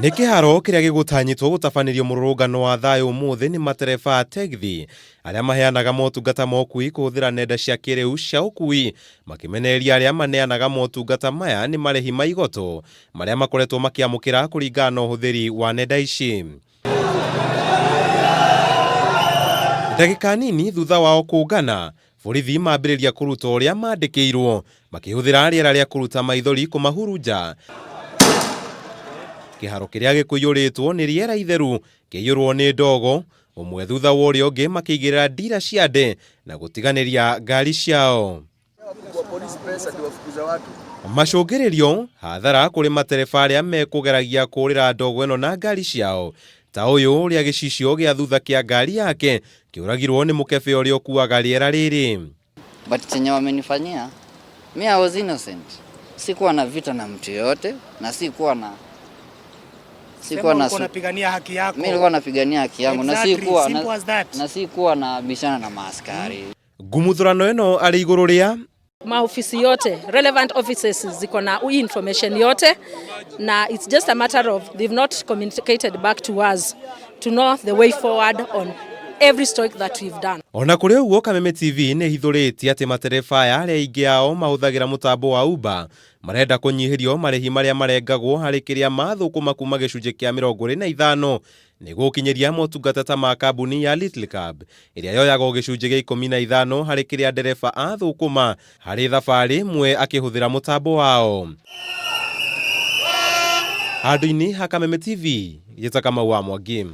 Nĩ kĩharo kĩrĩa gĩgũtanyĩtwo gũtabanĩrio mũrũrũngano wa thayũ ũmũthĩ nĩ matereba a tegithi arĩa maheanaga motungata ma ũkui kũhũthĩra nenda cia kĩrĩu cia ũkui, makĩmenereria arĩa maneanaga motungata maya nĩ marĩhi ma igoto marĩa makoretwo makĩamũkĩra kũringana na ũhũthĩri wa nenda ici. Ndagĩka nini thutha wao kũngana, borithi mambĩrĩria kũruta ũrĩa mandĩkĩirwo makĩhũthĩra rĩera rĩa kũruta maithori kũmahurunja. Kĩharo kĩrĩa gĩkũiyũrĩtwo nĩ rĩera itheru kĩiyũrwo nĩ ndogo, ũmwe thutha wa ũrĩa ũngĩ makĩigĩrĩra ndira cia nde na gũtiganĩria ngari ciao. Macũngĩrĩrio hathara kũrĩ matereba arĩa mekũgeragia kũũrĩra ndogo ĩno na ngari ciao, ta ũyũ ũrĩa gĩcicio gĩa thutha kĩa ngari yake kĩũragirwo nĩ mũkebe ũrĩa ũkuaga rĩera rĩrĩ. But chenye wamenifanyia mi, I was innocent. Sikuwa na vita na mtu yoyote na sikuwa na Sema unapigania haki yako. Mimi nilikuwa napigania haki yangu na sikuwa Simple as that. Na sikuwa na bishana na maaskari. Ngumuthũrano ĩno arĩ igũrũ rĩa Maofisi yote, relevant offices, ziko na hii information yote, na it's just a matter of they've not communicated back to us to know the way forward on every strike that we've done. Ona kũrĩ ũguo, Kameme TV nĩ ĩhithũrĩtie atĩ matereba aya, arĩa aingĩ ao mahũthagĩra mũtambo wa Uber, marenda kũnyihĩrio marĩhi marĩa marengagwo harĩ kĩrĩa mathũkũma kuma gĩcunjĩ kĩa 25 nĩ gũkinyĩria motungata ta ma kambuni ya Little Cab ĩrĩa yoyagwo gĩcunjĩ gĩa 15 harĩ kĩrĩa ndereba athũkũma harĩ thabarĩ ĩmwe akĩhũthĩra mũtambo wao. Handũ-inĩ ha Kameme TV, Gĩta Kamau wa Mwangi.